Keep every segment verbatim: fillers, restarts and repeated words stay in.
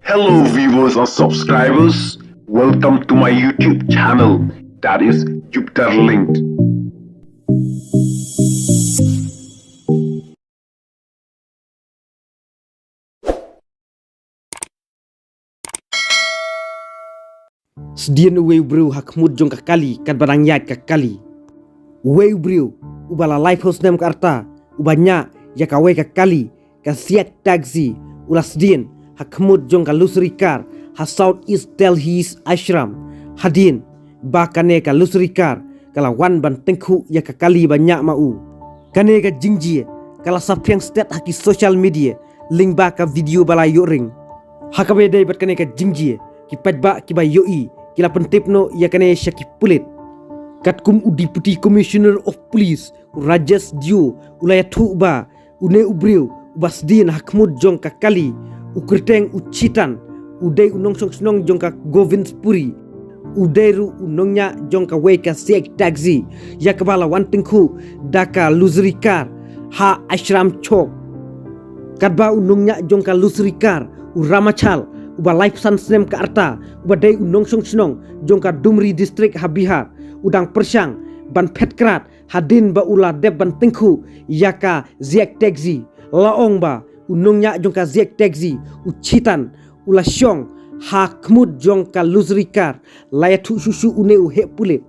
Hello viewers and subscribers, welcome to my YouTube channel, that is Jupiter Linked. Sdien uwei u briew ha khmut jong ka kali katba dang ïaid ka kali. Uwei u briew uba la laiphew snem ka rta, uba ñiah ïa kawei ka kali, ka Xiak Taxi, u la sdien ha khmut jong ka luxury car ha South East Delhi's Ashram, hadien ba kane ka luxury car ka la wan ban tyngkhuh ïa ka kali ba ñiah ma u. Kane ka jingjia ka la saphriang stet ha ki social media lyngba ka video ba la ïoh ring. Ha kaba ïadei bad kane ka jingjia, ki paidbah kiba ïohi ki la pyntip noh ïa kane sha ki pulit. Katkum u Deputy Commissioner of Police, u Rajesh Deo, u la ïathuh ba une u briew uba sdien ha khmut jong ka kali, u kyrteng u Chetan, u dei u nongshong shnong jong ka Govindspury, u dei ruh u nongñiah jong kawei ka Xiak Taxi, ïa kaba la wan tyngkhuh da ka luxury car ha Ashram Chowk. Katba u nongñiah jong ka luxury car, u Ramachal, uba laiphew san snem ka rta, uba dei u nongshong shnong jong ka Dumri District ha Bihar, u dang pyrshang ban phet krad hadien ba u la dep ban tyngkhuh ïa ka Xiak Taxi. La ong ba u nongñiah jong ka Xiak Taxi, u Chetan, u la shong ha khmut jong ka luxury car, la ïathuh shuh shuh une u heh pulit.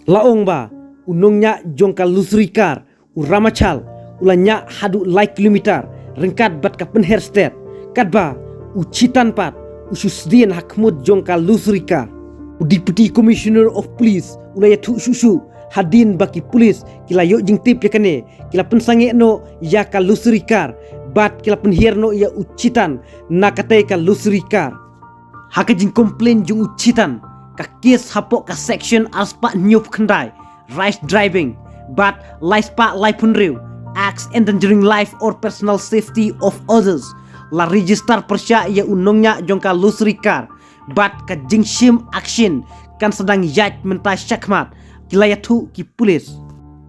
La ong ba u nongñiah jong ka luxury car, u Ramachal, u la ñiah haduh lai kilometer ryngkat bad ka pynher stet, katba u Chetan pat u shu sdien ha khmut jong ka luxury car. U Deputy Commissioner of Police u la ïathuh shuh shuh hadien ba ki pulit ki la ïoh jingtip ïa kane, ki la pynsangeh noh ïa ka luxury car bad ki la pynhiar noh ïa u Chetan na katei ka luxury car. Ha ka jingcomplain jong u Chetan, ka case hapoh ka section arspah hynñiewphew khyndai, rash driving, bad laispah laiphew hynriew, acts endangering life or personal safety of others, la register pyrshah ïa u nongñiah jong ka luxury car, bad ka jingshim action kan sa dang ïaid mynta shakhmat, ki la ïathuh ki pulit.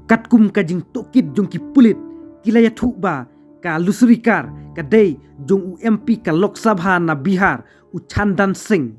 Katkum ka jingtohkit jong ki pulit, ki la ïathuh ba ka luxury car ka dei jong u M P ka Lok Sabha na Bihar, u Chandan Singh.